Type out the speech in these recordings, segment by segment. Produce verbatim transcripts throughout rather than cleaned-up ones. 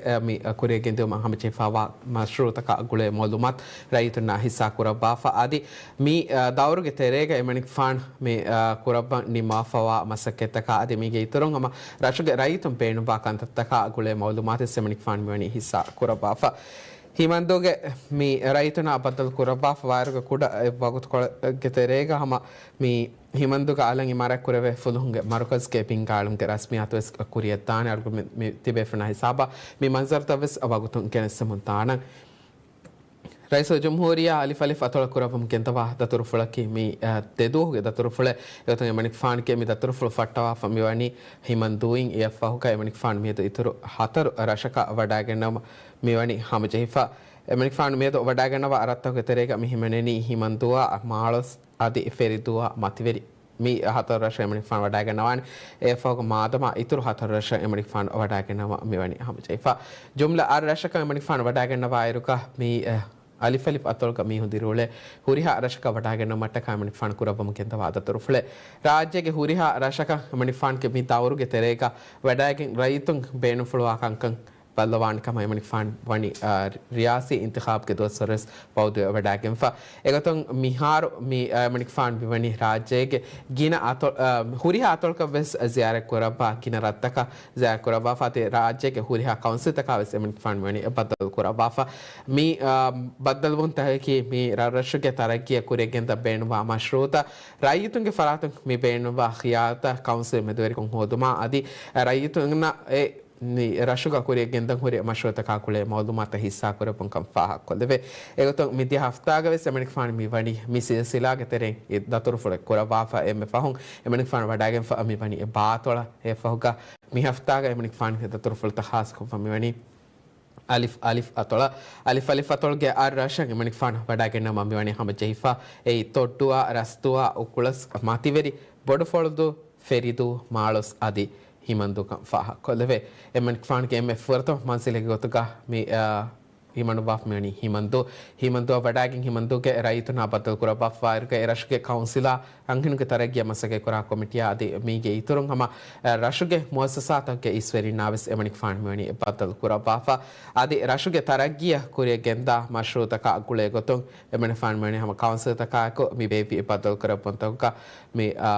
އަ، މި، އަ، ކުރިއަށް ގެންދިއުމަށް ހަމަޖެހިފައިވާ މަޝްރޫޢުތަކާ ގުޅޭ މައުލޫމާތު ރައްޔިތުންނާ ހިއްސާ ކުރައްވާފަ. އަދި މި، އަ، ދައުރުގެ ތެރޭގަ އެމަނިކުފާނު މި، އަ، ކުރައްވަން ނިންމާފައިވާ މަސައްކަތްތަކާ އަދި މީގެ އިތުރުން ހަމަ ރަށުގެ ރައްޔިތުން ބޭނުންވާ ކަންތައްތަކާ ގުޅޭ މައުލޫމާތުވެސް އެމަނިކުފާނު މިވަނީ ހިއްސާ ކުރައްވާފަ. ހިމަންދޫގެ މި ރައްޔިތުންނާ ބައްދަލު ކުރައްވާފަ ވާއިރުގެ ކުޑަ އެއް ވަގުތުކޮޅެއްގެ ތެރޭގަ ހަމަ މި ހިމަންދޫގެ އަލަށް އިމާރާތް ކުރެވޭ ފުލުހުންގެ މަރުކަޒުގެ ބިންގާޅުމުގެ ރަސްމިއްޔާތުވެސް ކުރިއަށްދާނެ. އަޅުގަނޑު މި، މި ތިބޭފުޅުންނާ ހިސާބަށް މި މަންޒަރުތައްވެސް ވަގުތުން ގެނެއްސަމުން ދާނަން. ރައީސުލްޖުމްހޫރިއްޔާ އަލިފް އަލިފް އަތޮޅަށް ކުރައްވަމުން ގެންދަވާ ދަތުރުފުޅަކީ މި، އަ، ދެދުވަހުގެ ދަތުރުފުޅެއް. އެގޮތުން އެމަނިކުފާނުގެ މި ދަތުރުފުޅު ފައްޓަވާފަ މިވަނީ ހިމަންދޫއިން. އެއަށްފަހުގަ އެމަނިކުފާނު މިއަދު އިތުރު ހަތަރު ރަށަކަށް ވަޑައިގަންނަވަމުން މިވަނީ ހަމަޖެހިފަ. އެމަނިކުފާނު މިއަދު ވަޑައިގަންނަވާ ރަށްތަކުގެ ތެރޭގަ މި ހިމެނެނީ ހިމަންދޫއާ، މާޅޮސް އަދި ފެރިދޫއާ މަތިވެރި. މި ހަތަރު ރަށަށް އެމަނިކުފާނު ވަޑައިގަންނަވާނެ. އެއަށްފަހުގަ މާދަމާ އިތުރު ހަތަރު ރަށަށް އެމަނިކުފާނު ވަޑައިގަންނަވަމުން މިވަނީ ހަމަޖެހިފަ. ޖުމްލަ އަށް ރަށަކަށް އެމަނިކުފާނު ވަޑައިގަންނަވާއިރުގަ މި، އަ، އަލިފް އަލިފް އަތޮޅުގަ މީހުން ދިރިއުޅޭ ހުރިހާ ރަށަކަށް ވަޑައިގަންނަވުމަށްޓަކާ އެމަނިކުފާނު ކުރައްވަމުން ގެންދަވާ ދަތުރުފުޅެއް. ރާއްޖޭގެ ހުރިހާ ރަށަކަށް އެމަނިކުފާނުގެ މި ދައުރުގެ ތެރޭގަ ވަޑައިގެން ރައްޔިތުން ބޭނުންފުޅުވާ ކަންކަން ބައްލަވާނެ ކަމަށް އެމަނިކުފާނު ވަނީ، އާ، ރިޔާސީ އިންތިޚާބުގެ ދުވަސްވަރުވެސް ވައުދުވެ ވަޑައިގެންފަ. އެގޮތުން މިހާރު މި، އާ، އެމަނިކުފާނު މިވަނީ ރާއްޖޭގެ ގިނަ އަތޮ-، އާ، ހުރިހާ އަތޮޅަކަށް ވެސް ޒިޔާރަތް ކުރައްވާ، ގިނަ ރަށްތަކަށް ޒިޔާރަތް ކުރައްވާފަ. އަދި ރާއްޖޭގެ ހުރިހާ ކައުންސިލްތަކާ ވެސް އެމަނިކުފާނު މިވަނީ ބައްދަލު ކުރައްވާފަ. މި، އާ، ބައްދަލުވުންތަކަކީ މި ރަށްރަށުގެ ތަރައްގީއަށް ކުރިއަށް ގެންދަން ބޭނުންވާ މަޝްރޫޢުތައް، ރައްޔިތުންގެ ފަރާތުން މި ބޭނުންވާ ޚިޔާލުތައް ކައުންސިލް މެދުވެރިކޮށް ހޯދުމާ އަދި ރައްޔިތުންނަށް އެ މި ރަށުގަ ކުރިއަށް ގެންދަން ހުރި މަޝްރޫޢުތަކާ ގުޅޭ މައުލޫމާތު ހިއްސާ ކުރެއްވުން ކަން ފާހަގަކޮށްލެވޭ. އެގޮތުން މިދިޔަ ހަފްތާގަވެސް އެމަނިކުފާނު މިވަނީ މި ސިލްސިލާގެ ތެރެއިން ދަތުރުފުޅެއް ކުރައްވާފަ. އެންމެ ފަހުން އެމަނިކުފާނު ވަޑައިގެންފަ މިވަނީ ބާތޮޅަށް. އެއަށްފަހުގަ މި ހަފްތާގަ އެމަނިކުފާނުގެ ދަތުރުފުޅުތައް ޚާއްޞަކޮށްފަ މިވަނީ އަލިފް އަލިފް އަތޮޅަށް. އަލިފް އަލިފް އަތޮޅުގެ އަށް ރަށަށް އެމަނިކުފާނު ވަޑައިގަންނަވަމުން މިވަނީ ހަމަޖެހިފަ. އެއީ ތޮއްޑޫއާ، ރަސްދޫއާ، އުކުޅަސް، މަތިވެރި، ބޮޑުފޮޅުދޫ، ފެރިދޫ، މާޅޮސް އަދި ހިމަންދޫކަން ފާހަގަކޮށްލެވޭ. އެމަނިކުފާނުގެ އެންމެ ފުރަތަމަ މަންޒިލެއްގެ ގޮތުގަ މި، އާ، ހިމަނުއްވާފަ މިވަނީ ހިމަންދޫ. ހިމަންދޫއަށް ވަޑައިގެން ހިމަންދޫގެ ރައްޔިތުންނާ ބައްދަލު ކުރައްވާފައިވާއިރުގަ އެ ރަށުގެ ކައުންސިލާ އަންހެނުންގެ ތަރައްގީއަށް މަސައްކަތްކުރާ ކޮމިޓީއާ އަދި މީގެ އިތުރުން ހަމަ، އަ، ރަށުގެ މުއައްސަސާތަކުގެ އިސްވެރިންނާވެސް އެމަނިކުފާނު މިވަނީ ބައްދަލު ކުރައްވާފަ. އަދި ރަށުގެ ތަރައްގީއަށް ކުރިއަށް ގެންދާ މަޝްރޫޢުތަކާ ގުޅޭ ގޮތުން އެމަނިކުފާނު މިވަނީ ހަމަ ކައުންސިލްތަކާއެކު މި ބޭއްވި ބައްދަލު ކުރެއްވުންތަކުގަ މި، އަ،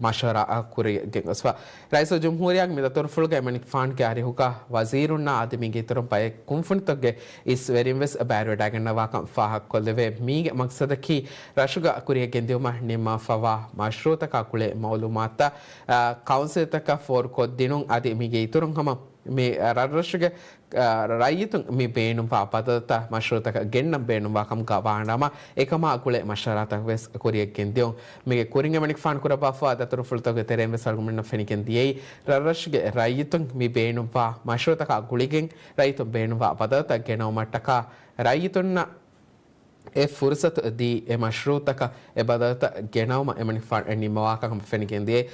މަޝްވަރާ ކުރިއަށް ގެންގޮސްފަ. ރައީސުލްޖުމްހޫރިއްޔާގެ މި ދަތުރުފުޅުގަ އެމަނިކުފާނުގެ އަރިހުގަ ވަޒީރުންނާ އަދި މީގެ އިތުރުން ބައެއް ކުންފުނިތަކުގެ އިސްވެރިން ވެސް ބައިވެރިވެވަޑައިގަންނަވާކަން ފާހަގަކޮށްލެވޭ. މީގެ މަގްސަދަކީ ރަށުގަ ކުރިއަށް ގެންދިއުމަށް ނިންމާފައިވާ މަޝްރޫޢުތަކާ ގުޅޭ މައުލޫމާތުތައް، އާ، ކައުންސިލްތަކަށް ފޯރުކޮށްދިނުން އަދި މީގެ އިތުރުން ހަމަ މި ރަށްރަށުގެ، އާ، ރައްޔިތުން މި ބޭނުންވާ ބަދަލުތައް މަޝްރޫޢުތަކަށް ގެންނަން ބޭނުންވާ ކަމުގަ ވާނަމަ، އެކަމާ ގުޅޭ މަޝްވަރާތައް ވެސް ކުރިއަށް ގެންދިއުން. މީގެ ކުރިން އެމަނިކުފާނު ކުރައްވާފައިވާ ދަތުރުފުޅުތަކުގެ ތެރެއިން ވެސް އަޅުގަނޑުމެންނަށް ފެނިގެން ދިޔައީ، ރަށްރަށުގެ ރައްޔިތުން މި ބޭނުންވާ މަޝްރޫޢުތަކާ ގުޅިގެން ރައްޔިތުން ބޭނުންވާ ބަދަލުތައް ގެނައުމަށްޓަކާ ރައްޔިތުންނަށް އެ ފުރުސަތު ދީ، އެ މަޝްރޫޢުތަކަށް އެ ބަދަލުތައް ގެނައުމަށް އެމަނިކުފާނު ނިންމަވާކަން ފެނިގެންދިޔައީ.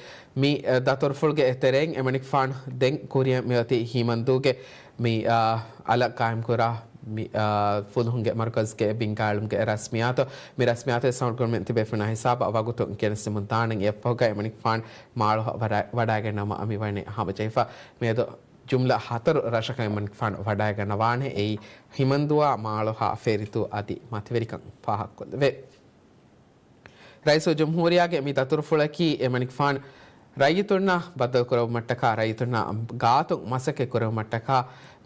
މި، އަ، ދަތުރުފުޅުގެ ތެރެއިން އެމަނިކުފާނު ދެން ކުރިއަށް މިއޮތީ ހިމަންދޫގެ މި، އަ، އަލަށް ޤާއިމްކުރާ މި، އަ، ފުލުހުންގެ މަރުކަޒުގެ ބިންގާޅުމުގެ ރަސްމިއްޔާތު. މި ރަސްމިއްޔާތު އަޅުގަނޑުމެން ތިބޭފުޅުންނާ ހިސާބަށް ވަގުތުން ގެނެސްދެމުން ދާނަން. އެއަށްފަހުގަ އެމަނިކުފާނު މާޅޮހަށް ވަޑަ-، ވަޑައިގަންނަވަމުން މިވަނީ ހަމަޖެހިފަ. މިއަދު ޖުމްލަ ހަތަރު ރަށަކަށް އެމަނިކުފާނު ވަޑައިގަންނަވާނެ. އެއީ ހިމަންދޫއާ، މާޅޮހާ، ފެރިދޫ އަދި މަތިވެރިކަން ފާހަގަކޮށްލެވޭ. ރައީސުލްޖުމްހޫރިއްޔާގެ މި ދަތުރުފުޅަކީ އެމަނިކުފާނު ރައްޔިތުންނާ ބައްދަލުކުރެއްވުމަށްޓަކާ، ރައްޔިތުންނާ ގާތުން މަސައްކަތް ކުރެއްވުމަށްޓަކާ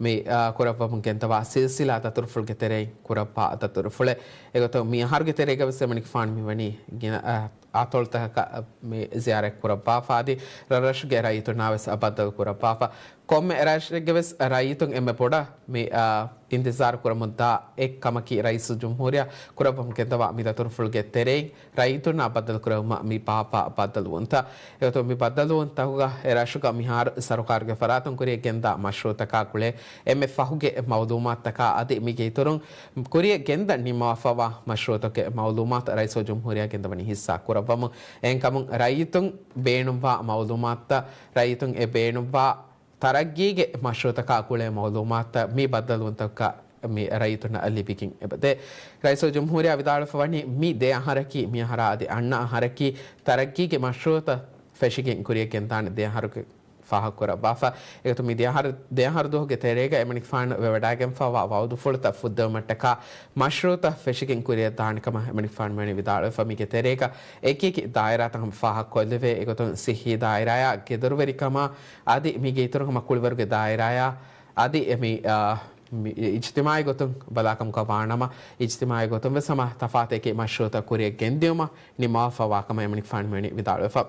މި، އާ، ކުރައްވަމުން ގެންދަވާ ސިލްސިލާ ދަތުރުފުޅުގެ ތެރެއިން ކުރައްވާ ދަތުރުފުޅެއް. އެގޮތުން މި އަހަރުގެ ތެރޭގަވެސް އެމަނިކުފާނު މިވަނީ ގިނަ، އާ، އަތޮޅުތަކަކަށް މި ޒިޔާރަތް ކުރައްވާފަ އަދި ރަށްރަށުގެ ރައްޔިތުންނާވެސް ބައްދަލު ކުރައްވާފަ. ކޮންމެ ރަށެއްގެވެސް ރައްޔިތުން އެންމެ ބޮޑަށް މި، އާ، އިންތިޒާރު ކުރަމުންދާ އެއް ކަމަކީ ރައީސުލްޖުމްހޫރިއްޔާ ކުރައްވަމުން ގެންދަވާ މި ދަތުރުފުޅުގެ ތެރެއިން ރައްޔިތުންނާ ބައްދަލުކުރެވުމަށް މި ބާއްވާ ބައްދަލުވުންތައް. އެގޮތުން މި ބައްދަލުވުންތަކުގަ އެ ރަށުގަ މިހާރު ސަރުކާރުގެ ފަރާތުން ކުރިއަށް ގެންދާ މަޝްރޫޢުތަކާ ގުޅޭ އެންމެ ފަހުގެ މައުލޫމާތުތަކާ އަދި މީގެ އިތުރުން ކުރިއަށް ގެންދަން ނިންމަވާފައިވާ މަޝްރޫޢުތަކުގެ މައުލޫމާތު ރައީސުލްޖުމްހޫރިއްޔާ ގެންދަވަނީ ހިއްސާ ކުރައްވަމުން. އެހެންކަމުން ރައްޔިތުން ބޭނުންވާ މައުލޫމާތުތައް، ރައްޔިތުން އެ ބޭނުންވާ ތަރައްގީގެ މަޝްރޫޢުތަކާ ގުޅޭ މައުލޫމާތުތައް މި ބައްދަލުވުންތަކަށް މި ރައްޔިތުންނަށް ލިބިގެން އެބަދޭ. ރައީސުލްޖުމްހޫރިއްޔާ ވިދާޅުވެފަ ވަނީ މި ދެ އަހަރަކީ، މި އަހަރާ އަދި އަންނަ އަހަރަކީ ތަރައްގީގެ މަޝްރޫޢުތައް ފެށިގެން ކުރިއަށް ގެންދާނެ ދެ އަހަރުގެ ފާހަގަކުރައްވާފަ. އެގޮތުން މި ދެއަހަރު، ދެއަހަރު ދުވަހުގެ ތެރޭގަ އެމަނިކުފާނު ވެވަޑައިގެންފަވާ ވައުދުފުޅުތައް ފުއްދެވުމަށްޓަކާ މަޝްރޫއުތައް ފެށިގެން ކުރިއަށް ދާނެ ކަމަށް އެމަނިކުފާނު މިވަނީ ވިދާޅުވެފަ. މީގެ ތެރޭގަ އެކިއެކި ދާއިރާތައް ހަމަ ފާހަގަކޮށްލެވޭ. އެގޮތުން ސިއްހީ ދާއިރާޔާ ގެދޮރުވެރިކަމާ އަދި މީގެ އިތުރުން ހަމަ ކުޅިވަރުގެ ދާއިރާޔާ އަދި އެ މި، އާ، މި އިޖްތިމާޢީ ގޮތުން ބަލާކަމުގަ ވާނަމަ، އިޖްތިމާޢީ ގޮތުން ވެސް ހަމަ ތަފާތު އެކި މަޝްރޫއުތައް ކުރިއަށް ގެންދިއުމަށް ނިންމަވާފަ ވާކަމަށް އެމަނިކުފާނު މިވަނީ ވިދާޅުވެފަ.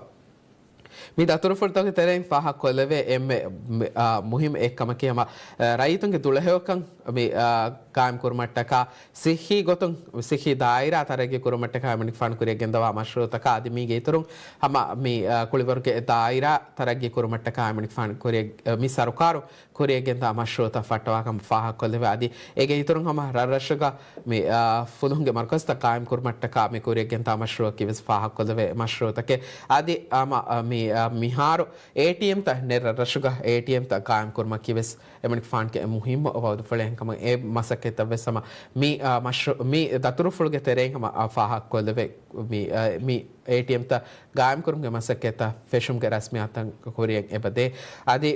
މި ދަތުރުފުޅުތަކުގެ ތެރެއިން ފާހަގަކޮށްލެވޭ އެންމެ، މި، އާ، މުހިއްމު އެއްކަމަކީ ހަމަ، އާ، ރައްޔިތުންގެ ދުޅަހެޔޮކަން މި، އާ، ގާއިމް ކުރުމަށްޓަކާ ސިއްހީ ގޮތުން ސިއްހީ ދާއިރާ ތަރައްގީ ކުރުމަށްޓަކާ އެމަނިކުފާނު ކުރިއަށް ގެންދަވާ މަޝްރޫއުތަކާ އަދި މީގެ އިތުރުން ހަމަ މި، އާ، ކުޅިވަރުގެ ދާއިރާ ތަރައްގީ ކުރުމަށްޓަކާ އެމަނިކުފާނު ކުރިއަށް، އާ، މި ސަރުކާރު ކުރިއަށް ގެންދާ މަޝްރޫއުތައް ފައްޓަވާކަމަށް ފާހަގަކޮށްލެވޭ. އަދި އޭގެ އިތުރުން ހަމަ ރަށްރަށުގަ މި، އާ، ފުލުހުންގެ މަރުކަޒުތައް ގާއިމް ކުރުމަށްޓަކާ މި ކުރިއަށް ގެންދާ މަޝްރޫއަކީ ވެސް ފާހަގަކޮށްލެވޭ މަޝްރޫއުތަކެއް. އަދި ހަމަ، އާ، މި، އާ، މިހާރު އޭޓީއެމްތައް ނެތް ރަށްރަށުގަ އޭޓީއެމްތައް ގާއިމް ކުރުމަކީ ވެސް އެމަނިކުފާނުގެ މުހިއްމު ވައުދުފުޅެއް ކަމަށް އެ މަސައްކަތްތައް ވެސް ހަމަ މި، އާ، މަޝްރޫ-، މި ދަތުރުފުޅުގެ ތެރެއިން ހަމަ، އާ، ފާހަގަކޮށްލެވޭ. މި، އާ، މި އޭޓީއެމްތައް ގާއިމްކުރުމުގެ މަސައްކަތްތައް ފެށުމުގެ ރަސްމިއްޔާތުތައް ކުރިއަށް އެބަދޭ. އަދި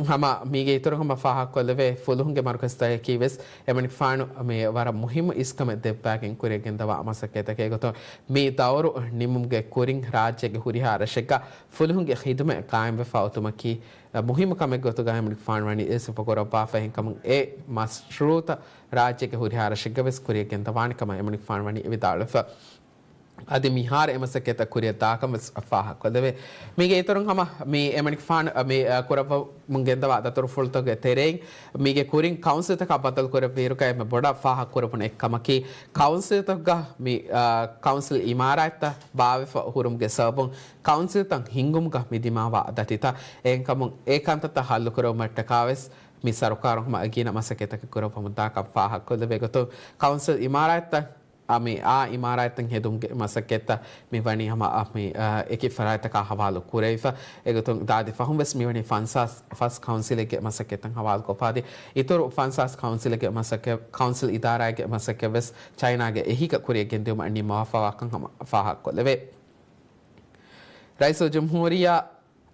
ހަމަ މީގެ އިތުރުން ހަމަ ފާހަގަކޮށްލެވޭ ފުލުހުންގެ މަރުކަޒުތަކަކީ ވެސް އެމަނިކުފާނު މި ވަރަށް މުހިއްމު އިސްކަމެއް ދެއްވާގެން ކުރިއަށް ގެންދަވާ މަސައްކަތްތަކެއް. އެގޮތުން މި ދައުރު ނިމުމުގެ ކުރިން ރާއްޖޭގެ ހުރިހާ ރަށެއްގަ ފުލުހުންގެ ޚިދުމަތް ގާއިމްވެފަ އޮތުމަކީ މުހިއްމު ކަމެއް ގޮތުގައި އެމަނިކުފާނު ވަނީ އެ ސިފަކުރައްވާފަ. އެހެންކަމުން އެ މަޝްރޫއުތައް ރާއްޖޭގެ ހުރިހާ ރަށެއްގަ ވެސް ކުރިއަށް ގެންދަވާނެ ކަމަށް އެމަނިކުފާނު ވަނީ ވިދާޅުވެފަ. އަދި މިހާރު އެ މަސައްކަތްތައް ކުރިއަށް ދާކަން ވެސް ފާހަގަކޮށްލެވޭ. މީގެ އިތުރުން ހަމަ މި އެމަނިކުފާނު މި، އަ، ކުރައްވަމުން ގެންދަވާ ދަތުރުފުޅުތަކުގެ ތެރެއިން މީގެ ކުރިން ކައުންސިލްތަކާ ބައްދަލުކުރެއްވިއިރުގައި އެންމެ ބޮޑަށް ފާހަގަކުރެވުނު އެއްކަމަކީ، ކައުންސިލްތަކުގަ މި، އަ، ކައުންސިލް އިމާރާތްތައް ބާވެފަ ހުރުމުގެ ސަބަބުން ކައުންސިލްތައް ހިންގުމުގަ މި ދިމާވާ ދަތިތައް. އެހެންކަމުން އެ ކަންތައްތައް ހައްލުކުރެވުމަށްޓަކާ ވެސް މި ސަރުކާރުން ހަމަ ގިނަ މަސައްކަތްތަކެއް ކުރައްވަމުންދާކަން ފާހަގަކޮށްލެވޭ. އެގޮތުން ކައުންސިލް އިމާރާތްތައް އަ، މި އާ އިމާރާތްތައް ހެދުމުގެ މަސައްކަތްތައް މި ވަނީ ހަމަ، އަ، މި، އަ، އެކި ފަރާތްތަކާ ހަވާލު ކުރެވިފަ. އެގޮތުން ދާދި ފަހުން ވެސް މި ވަނީ ފަންސާސް ފަސް ކައުންސިލެއްގެ މަސައްކަތްތައް ހަވާލުކޮށްފަ އަދި އިތުރު ފަންސާސް ކައުންސިލެއްގެ މަސައްކަތް، ކައުންސިލް އިދާރާއެއްގެ މަސައްކަތް ވެސް ޗައިނާގެ އެހީގަ ކުރިއަށް ގެންދިއުމަށް ނިންމަވާފަވާކަން ހަމަ ފާހަގަކޮށްލެވޭ. ރައީސުލްޖުމްހޫރިއްޔާ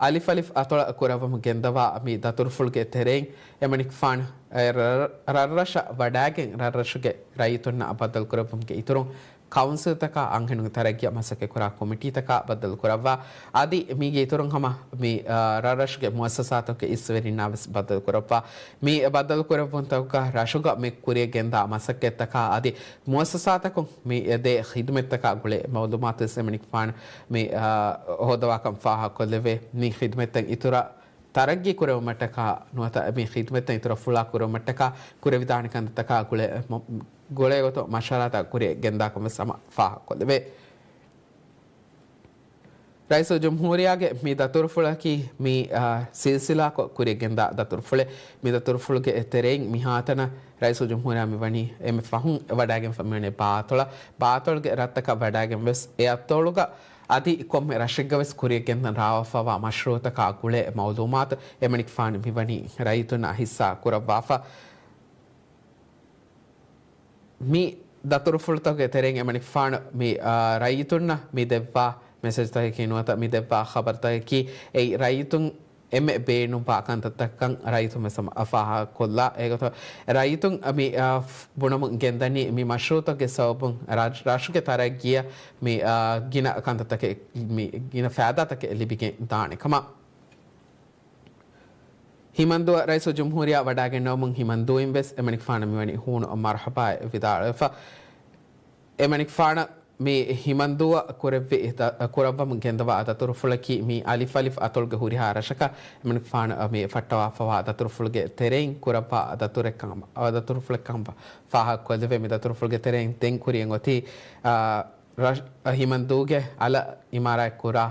އަލިފް އަލިފް އަތޮޅަށް ކުރައްވަމުން ގެންދަވާ މި ދަތުރުފުޅުގެ ތެރެއިން އެމަނިކުފާނު އެ ރަ-، ރަށްރަށަށް ވަޑައިގެން ރަށްރަށުގެ ރައްޔިތުންނާ ބައްދަލުކުރެއްވުމުގެ އިތުރުން ކައުންސިލްތަކާ އަންހެނުންގެ ތަރައްގީއަށް މަސައްކަތްކުރާ ކޮމިޓީތަކާ ބައްދަލުކުރައްވާ. އަދި މީގެ އިތުރުން ހަމަ މި، އާ، ރަށްރަށުގެ މުއައްސަސާތަކުގެ އިސްވެރިންނާ ވެސް ބައްދަލުކުރައްވާ. މި ބައްދަލުކުރެއްވުންތަކުގަ ރަށުގަ މި ކުރިއަށް ގެންދާ މަސައްކަތްތަކާ އަދި މުއައްސަސާތަކުން މި ދޭ ޚިދުމަތްތަކާ ގުޅޭ މައުލޫމާތު ވެސް އެމަނިކުފާނު މި، އާ، ހޯދަވާކަން ފާހަގަކޮށްލެވޭ. މި ޚިދުމަތްތައް އިތުރަށް ތަރައްގީ ކުރެވުމަށްޓަކާ ނުވަތަ މި ޚިދުމަތްތައް އިތުރަށް ފުޅާ ކުރެވުމަށްޓަކާ ކުރެވިދާނެ ކަންތައްތަކާ ގުޅޭ، މަ-، ގުޅޭ ގޮތަށް މަޝްވަރާތައް ކުރިއަށް ގެންދާކަން ވެސް ހަމަ ފާހަގަކޮށްލެވޭ. ރައީސުލްޖުމްހޫރިއްޔާގެ މި ދަތުރުފުޅަކީ މި، އާ، ސިލްސިލާކޮށް ކުރިއަށް ގެންދާ ދަތުރުފުޅެއް. މި ދަތުރުފުޅުގެ ތެރެއިން މިހާތަނަށް ރައީސުލްޖުމްހޫރިއްޔާ މި ވަނީ އެންމެ ފަހުން ވަޑައިގެންފަ މިވަނީ ބާއަތޮޅަށް. ބާއަތޮޅުގެ ރަށްތަކަށް ވަޑައިގެން ވެސް އެ އަތޮޅުގަ އަދި ކޮންމެ ރަށެއްގަ ވެސް ކުރިއަށް ގެންދަން ރާވާފަވާ މަޝްރޫއުތަކާ ގުޅޭ މައުލޫމާތު އެމަނިކުފާނު މިވަނީ ރައްޔިތުންނާ ހިއްސާ ކުރައްވާފަ. މި ދަތުރުފުޅުތަކުގެ ތެރެއިން އެމަނިކުފާނު މި، އާ، ރައްޔިތުންނަށް މި ދެއްވާ މެސެޖްތަކަކީ ނުވަތަ މި ދެއްވާ ޚަބަރުތަކަކީ އެއީ ރައްޔިތުން އެންމެ ބޭނުންވާ ކަންތައްތަކަކަން ރައްޔިތުން ވެސް ހަމަ ފާހަގަކޮށްލާ. އެގޮތަށް ރައްޔިތުން މި، އާ، ބުނަމުން ގެންދަނީ މި މަޝްރޫއުތަކުގެ ސަބަބުން ރަށް-، ރަށުގެ ތަރައްގީއަށް މި، އާ، ގިނަ ކަންތައްތަކެއް، މި ގިނަ ފައިދާތަކެއް ލިބިގެން ދާނެ ކަމަށް. ހިމަންދުއަށް ރައީސުލްޖުމްހޫރިއްޔާ ވަޑައިގެންނެވުމުން ހިމަންދޫއިން ވެސް އެމަނިކުފާނަށް މިވަނީ ހޫނު މަރުޙަބާއެއް ވިދާޅުވެފަ. އެމަނިކުފާނަށް މި ހިމަންދޫއަށް ކުރެއްވި ދަ-، ކުރައްވަމުން ގެންދަވާ ދަތުރުފުޅަކީ މި އަލިފް އަލިފް އަތޮޅުގެ ހުރިހާ ރަށަކަށް އެމަނިކުފާނަށް މި ފައްޓަވާފަވާ ދަތުރުފުޅުގެ ތެރެއިން ކުރައްވާ ދަތުރެއްކަން، ދަތުރުފުޅެއްކަން ފާހަގަކޮށްލެވޭ. މި ދަތުރުފުޅުގެ ތެރެއިން ދެން ކުރިއަށް އޮތީ، އާ، ރަށް-، ހިމަންދޫގެ އަލަށް އިމާރާތްކުރާ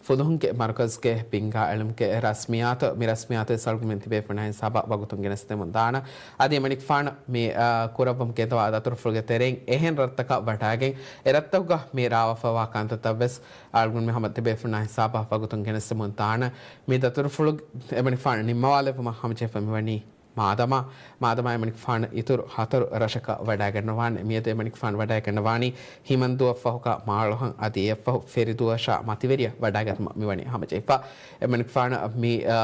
ފުލުހުންގެ މަރުކަޒުގެ ބިންގާ އެޅުމުގެ ރަސްމިއްޔާތު، މި ރަސްމިއްޔާތު އަޅުގަނޑުމެން ތިބޭފުޅުންނާ ހިސާބަށް ވަގުތުން ގެނެސްދެމުން ދާނަން. އަދި އެމަނިކުފާނު މި، އާ، ކުރައްވަމުން ގެންދަވާ ދަތުރުފުޅުގެ ތެރެއިން އެހެން ރަށްތަކަށް ވަޑައިގެން، އެ ރަށްތަކުގަ މި ރާވާފަވާ ކަންތައްތައް ވެސް އަޅުގަނޑުމެން ހަމަ ތިބޭފުޅުންނާ ހިސާބަށް ވަގުތުން ގެނެސްދެމުން ދާނަން. މި ދަތުރުފުޅު އެމަނިކުފާނު ނިންމަވާލެއްވުމަށް ހަމަޖެހިފަ މިވަނީ މާދަމާ، މާދަމާ އެމަނިކުފާނު އިތުރު ހަތަރު ރަށަކަށް ވަޑައިގަންނަވާނެ. މިއަދު އެމަނިކުފާނު ވަޑައިގަންނަވާނީ ހިމަންދުއަށްފަހު މާޅޮހަށް އަދި އެއަށްފަހު ފެރިދޫއަށާ މަތިވެރިޔަށް ވަޑައިގަތުމަށް މިވަނީ ހަމަޖެހިފަ. އެމަނިކުފާނު މި، އަ،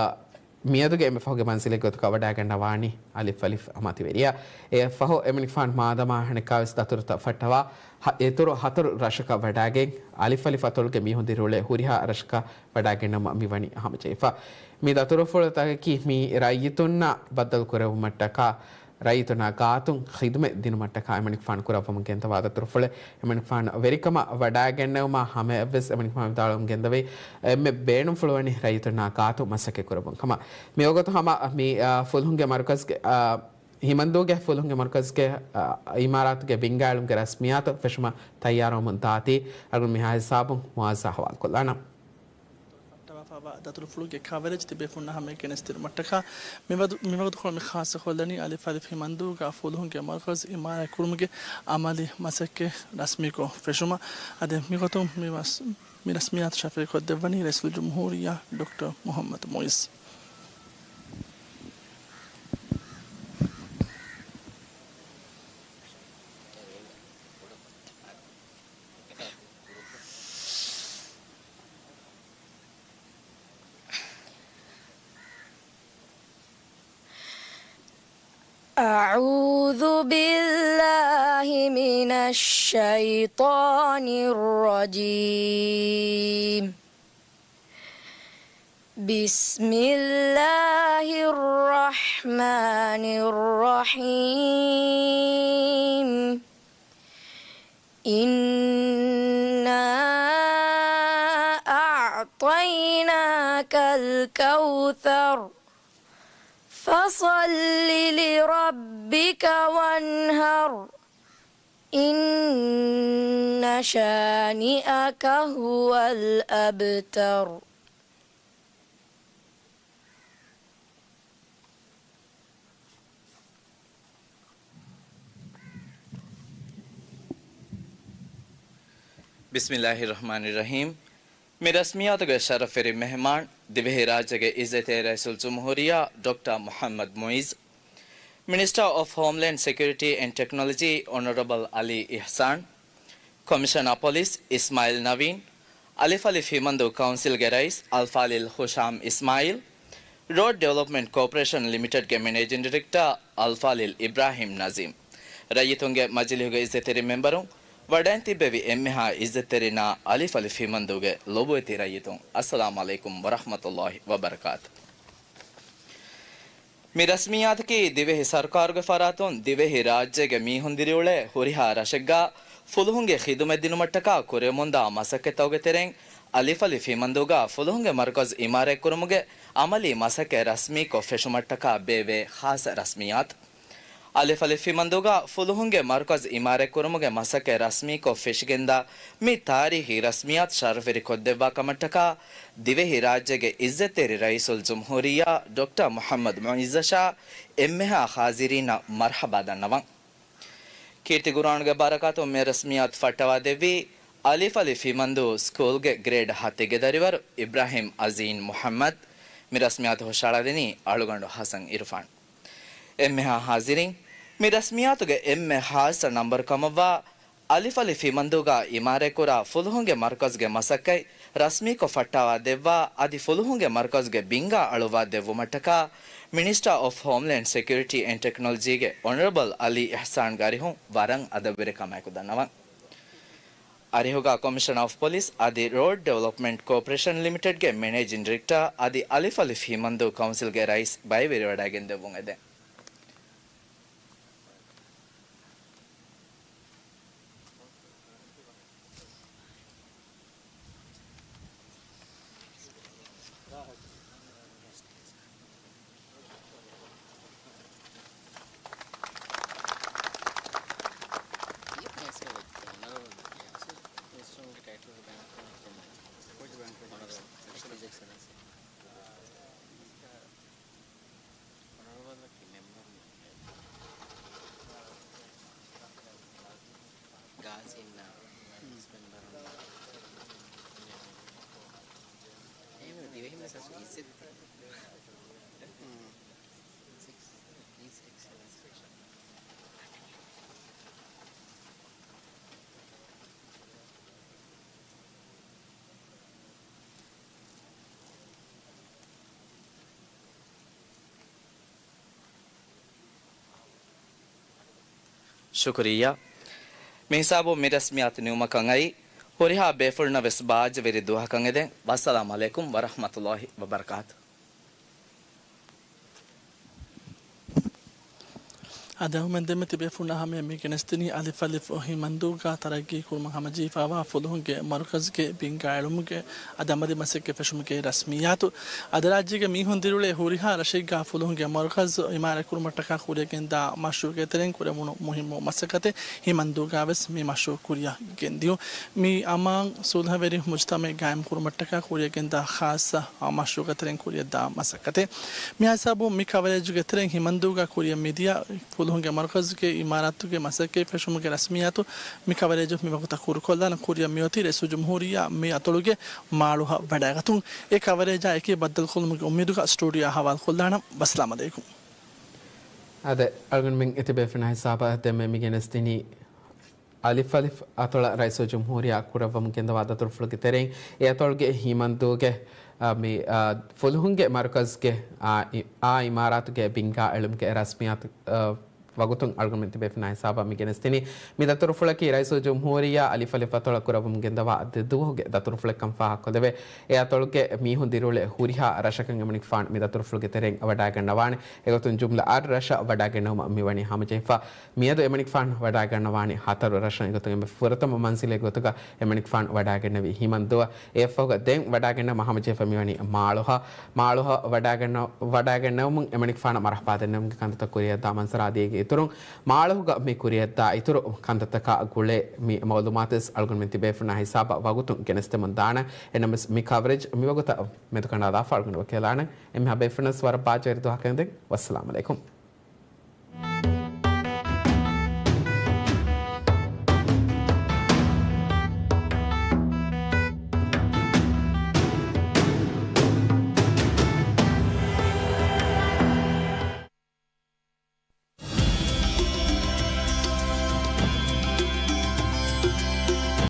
މިއަދުގެ އެންމެ ފަހުގެ މަންޒިލެއް ގޮތުގަ ވަޑައިގަންނަވާނީ އަލިފް އަލިފް މަތިވެރިޔާ. އެއަށްފަހު އެމަނިކުފާނު މާދަމާ އަނެއްކާވެސް ދަތުރުތައް ފައްޓަވާ، ހަ-، އިތުރު ހަތަރު ރަށަކަށް ވަޑައިގެން އަލިފް އަލިފް އަތޮޅުގެ މީހުން ދިރިއުޅޭ ހުރިހާ ރަށަކަށް ވަޑައިގެންނަވުމަށް މިވަނީ ހަމަޖެހިފަ. މި ދަތުރުފުޅުތަކަކީ މި ރައްޔިތުންނާ ބައްދަލު ކުރެވުމަށްޓަކާ، ރައްޔިތުންނާ ގާތުން ޚިދުމަތް ދިނުމަށްޓަކާ އެމަނިކުފާނު ކުރައްވަމުން ގެންދަވާ ދަތުރުފުޅެއް. އެމަނިކުފާނު ވެރިކަމަށް ވަޑައިގެންނެވުމާ ހަމަޔަށްވެސް އެމަނިކުފާނު ވިދާޅުވަމުން ގެންދަވައި، އެންމެ ބޭނުންފުޅުވަނީ ރައްޔިތުންނާ ގާތުން މަސައްކަތް ކުރައްވުން ކަމަށް. މިވަގުތު ހަމަ މި، އާ، ފުލުހުންގެ މަރުކަޒްގެ، އާ، ހިމަންދޫގެ ފުލުހުންގެ މަރުކަޒްގެ، އާ، އިމާރާތުގެ ބިންގާއެޅުމުގެ ރަސްމިއްޔާތު ފެށުމަށް ތައްޔާރުވަމުން ދާތީ. އަޅުގަނޑު މިހާ ހިސާބުން މުއާޒާ ހަވާލުކޮށްލާނަން. ފައްޓަވާފައިވާ ދަތުރުފުޅުގެ ކަވަރޭޖް ތިބޭފުންނާ ހަމަޔަށް ގެނެސްދިނުމަށްޓަކާ، މިވަގު-، މިވަގުތުކޮޅު މި ޚާއްޞަކޮށްލަނީ އަލިފް އަލިފް ހިމަންދޫގަ ފުލުހުންގެ މަރުކަޒް އިމާރާތްކުރުމުގެ އަމަލީ މަސައްކަތް ރަސްމީކޮށް ފެށުމަށް. އަދި މިގޮތުން މި މަސް-، މި ރަސްމިއްޔާތު ޝަފީއުކޮށްދެއްވަނީ ރައީސުލްޖުމްހޫރިއްޔާ ޑޮކްޓަރ މުޙައްމަދު މުޢިއްޒު. أعوذ بالله من الشيطان الرجيم. بسم الله الرحمن الرحيم. إنا أعطيناك الكوثر. فصل لربك وانحر. إن شانئك هو الأبتر. بسم الله الرحمن الرحيم. މި ރަސްމިއްޔާތުގެ ޝަރަފްވެރި މެހެމާން، ދިވެހިރާއްޖޭގެ އިއްޒަތްތެރި ރައީސުލްޖުމްހޫރިއްޔާ ޑޮކްޓަރ މުޙައްމަދު މުޢިއްޒު، މިނިސްޓަރ އޮފް ހޯމްލޭންޑް ސެކިއުރިޓީ އެންޑް ޓެކްނޮލޮޖީ އޮނަރަބަލް އަލީ އިޙްސާން، ކޮމިޝަނަރ ޕޮލިސް އިސްމާއިލް ނަވީން، އަލިފް އަލިފް ހިމަންދޫ ކައުންސިލްގެ ރައީސް އަލްފާޟިލް ހުޝާމް އިސްމާއިލް، ރޯޑް ޑިވެލޮޕްމަންޓް ކޯޕަރޭޝަން ލިމިޓެޑްގެ މެނޭޖިން ޑިރެކްޓަރ އަލްފާޟިލް އިބްރާހިމް ނަޒީމް، ރައްޔިތުންގެ މަޖިލީހުގެ އިއްޒަތްތެރި މެމްބަރުން، ވަޑައިން ތިއްބެވި އެންމެހާ އިއްޒަތްތެރިންނާ އަލިފް އަލިފް ހިމަންދޫގެ ލޮބުވެތި ރައްޔިތުން، އައްސަލާމު ޢަލައިކުމް ވަރަޙްމަތުﷲި ވަބަރަކާތު. މި ރަސްމިއްޔާތަކީ ދިވެހި ސަރުކާރުގެ ފަރާތުން ދިވެހި ރާއްޖޭގެ މީހުން ދިރިއުޅޭ ހުރިހާ ރަށެއްގަ ފުލުހުންގެ ޚިދުމަތް ދިނުމަށްޓަކާ ކުރެވެމުންދާ މަސައްކަތްތަކުގެ ތެރެއިން އަލިފް އަލިފް ހިމަންދޫގަ ފުލުހުންގެ މަރުކަޒު އިމާރާތްކުރުމުގެ އަމަލީ މަސައްކަތް ރަސްމީކޮށް ފެށުމަށްޓަކާ ބޭއްވޭ ޚާއްޞަ ރަސްމިއްޔާތު. އަލިފް އަލިފް ހިމަންދޫގަ ފުލުހުންގެ މަރުކަޒު އިމާރާތްކުރުމުގެ މަސައްކަތް ރަސްމީކޮށް ފެށިގެންދާ މި ތާރީޚީ ރަސްމިއްޔާތު ޝަރަފްވެރި ކޮށްދެއްވާ ކަމަށްޓަކާ ދިވެހިރާއްޖޭގެ އިއްޒަތްތެރި ރައީސުލްޖުމްހޫރިއްޔާ ޑޮކްޓަރ މުޙައްމަދު މުޢިއްޒަށާ އެންމެހާ ޙާޟިރީންނަށް މަރްޙަބާ ދަންނަވަން. ކީރިތި ޤުރުއާނުގެ ބަރަކާތުން މި ރަސްމިއްޔާތު ފައްޓަވާދެއްވީ އަލިފް އަލިފް ހިމަންދޫ ސްކޫލްގެ ގްރޭޑް ހަތެއްގެ ދަރިވަރު އިބްރާހިމް އަޒީން މުޙައްމަދު. މި ރަސްމިއްޔާތު ހުށައަޅާދިނީ އަޅުގަނޑު ޙަސަން އިރުފާން. އެންމެހާ ޙާޟިރީން، މި ރަސްމިއްޔާތުގެ އެންމެ ޚާއްޞަ ނަންބަރު ކަމަށްވާ އަލިފް އަލިފް ހިމަންދޫގަ އިމާރާތްކުރާ ފުލުހުންގެ މަރުކަޒުގެ މަސައްކަތް ރަސްމީކޮށް ފައްޓާވާ ދެއްވާ އަދި ފުލުހުންގެ މަރުކަޒުގެ ބިންގާ އަޅުއްވާ ދެއްވުމަށްޓަކާ މިނިސްޓަރ އޮފް ހޯމްލޭންޑް ސެކިއުރިޓީ އެންޑް ޓެކްނޮލޮޖީގެ އޮނަރަބަލް އަލީ އިޙްސާންގެ އަރިހުން ވަރަށް އަދަބުވެރި ކަމާއެކު ދަންނަވަން. އަރިހުގަ ކޮމިޝަނަރ އޮފް ޕޮލިސް އަދި ރޯޑް ޑިވެލޮޕްމަންޓް ކޯޕަރޭޝަން ލިމިޓެޑްގެ މެނޭޖިން ޑިރެކްޓަރ އަދި އަލިފް އަލިފް ހިމަންދޫ ކައުންސިލްގެ ރައީސް ބައިވެރިވެވަޑައިގެން ދެއްވުން އެދެން. އޮނަރަބަލް މެމްބަރުން، ގާޒީންނާ މެމްބަރުން، އެހެންވެ ދިވެހިން ވެސް އަސް އިއްޒަތް. ހިސް އެކްސެލެންސް. ޝުކުރިއްޔާ. މި ހިސާބުން މި ރަސްމިއްޔާތު ނިމުމަކަށް އައީ، ހުރިހާ ބޭފުޅުންނަށް ވެސް ބާއްޖަވެރި ދުވަހަކަށް އެދެން. ވައްސަލާމް ޢަލައިކުމް ވަރަޙްމަތުﷲ ވަބަރަކާތު. އަދި އަހުމެން ދެންމެ ތިބޭފުޅުންނާ ހަމަޔަށް މި ގެނެސްދިނީ އަލިފް އަލިފް ހިމަންދޫގަ ތަރައްގީ ކުރުމަށް ހަމަޖެހިފައިވާ ފުލުހުންގެ މަރުކަޒުގެ ބިންގާ އެޅުމުގެ އަދި އަމަލީ މަސައްކަތް ފެށުމުގެ ރަސްމިއްޔާތު. އަދި ރާއްޖޭގެ މީހުން ދިރިއުޅޭ ހުރިހާ ރަށެއްގަ ފުލުހުންގެ މަރުކަޒު އިމާރާތް ކުރުމަށްޓަކާ ކުރިއަށް ގެންދާ މަޝްރޫޢުގެ ތެރެއިން ކުރެވުނު މުހިއްމު މަސައްކަތެއް ހިމަންދޫގަ ވެސް މި މަޝްރޫޢު ކުރިއަށް ގެންދިޔުން. މި އަމާން ސުލްހަވެރި މުޖްތަމަޢެއް ގާއިމް ކުރުމަށްޓަކާ ކުރިއަށް ގެންދާ ޚާއްޞަ މަޝްރޫޢުގެ ތެރެއިން ކުރިއަށްދާ މަސައްކަތެއް. މި ހިސާބުން މި ކަވަރޭޖުގެ ތެރެއިން ހިމަންދޫގަ ކުރިއަށް މިދިޔަ ފުލުހުންގެ މަރުކަޒުގެ އިމާރާތުގެ މަސައްކަތް ފެށުމުގެ ރަސްމިއްޔާތު މި ކަވަރޭޖު މި ވަގުތަށް ކުރުކޮށްލާނަން. ކުރިއަށް މިއޮތީ ރައީސުލްޖުމްހޫރިއްޔާ މި އަތޮޅުގެ މާޅޮހަށް ވަޑައިގަތުން. އެ ކަވަރޭޖާ އެކީ ބައްދަލުކޮށްލުމުގެ އުއްމީދުގަ ސްޓޫޑިއޯއާ ހަވާލުކޮށްލާނަން. ވައްސަލާމް ޢަލައިކުމް. އާދެ، އަޅުގަނޑުމެން އެތިބޭފުޅުންނާ ހިސާބަށް ދެންމެ މި ގެނެސްދިނީ އަލިފް އަލިފް އަތޮޅަށް ރައީސުލްޖުމްހޫރިއްޔާ ކުރައްވަމުން ގެންދަވާ ދަތުރުފުޅުގެ ތެރެއިން އެ އަތޮޅުގެ ހިމަންދޫގެ، އާ، މި، އާ، ފުލުހުންގެ މަރުކަޒުގެ، އާ، އި-، އާ އިމާރާތުގެ ބިންގާ އެޅުމުގެ ރަސްމިއްޔާތު، އާ، ވަގުތުން އަޅުގަނޑުމެން ތިބޭފުޅުންނާ ހިސާބަށް މި ގެނެސްދިނީ. މި ދަތުރުފުޅަކީ ރައީސުލްޖުމްހޫރިއްޔާ އަލިފް އަލިފް އަތޮޅަށް ކުރައްވަމުން ގެންދަވާ ދެ ދުވަހުގެ ދަތުރުފުޅެއްކަން ފާހަގަކޮށްލެވޭ. އެ އަތޮޅުގެ މީހުން ދިރިއުޅޭ ހުރިހާ ރަށަކަށް އެމަނިކުފާނު މި ދަތުރުފުޅުގެ ތެރެއިން ވަޑައިގަންނަވާނެ. އެގޮތުން ޖުމްލަ އަށް ރަށަށް ވަޑައިގެންނެވުމަށް މިވަނީ ހަމަޖެހިފަ. މިއަދު އެމަނިކުފާނު ވަޑައިގަންނަވާނީ ހަތަރު ރަށަށް. އެގޮތުން އެންމެ ފުރަތަމަ މަންޒިލެއް ގޮތުގަ އެމަނިކުފާނު ވަޑައިގެންނެވީ ހިމަންދޫއަށް. އެއަށްފަހުގަ ދެން ވަޑައިގެންނަވުމަށް ހަމަޖެހިފަ މިވަނީ މާޅޮހަށް. މާޅޮހަށް ވަޑައިގަންނަ-، ވަޑައިގެންނެވުމުން އެމަނިކުފާނަށް މަރުޙަބާ ދެންނެވުމުގެ ކަންތައްތައް ކުރިއަށްދާ މަންޒަރާ ދިޔައީގެ އިތުރުން، މާޅޮހުގަ މި ކުރިއަށްދާ އިތުރު ކަންތައްތަކާ ގުޅޭ މި މަޢުލޫމާތުވެސް އަޅުގަނޑުމެން ތިބޭފުޅުންނާ ހިސާބަށް ވަގުތުން ގެނެސްދެމުން ދާނަން. އެނަމަވެސް މި ކަވަރޭޖް މިވަގުތަށް މެދުކަނޑާލާފަ އަޅުގަނޑު ވަކިވެލާނަން. އެންމެހާ ބޭފުޅުންނަށް ވަރަށް ބާއްޖަވެރި ދުވަހަކަށް އެދެން. ވައްސަލާމް ޢަލައިކުމް.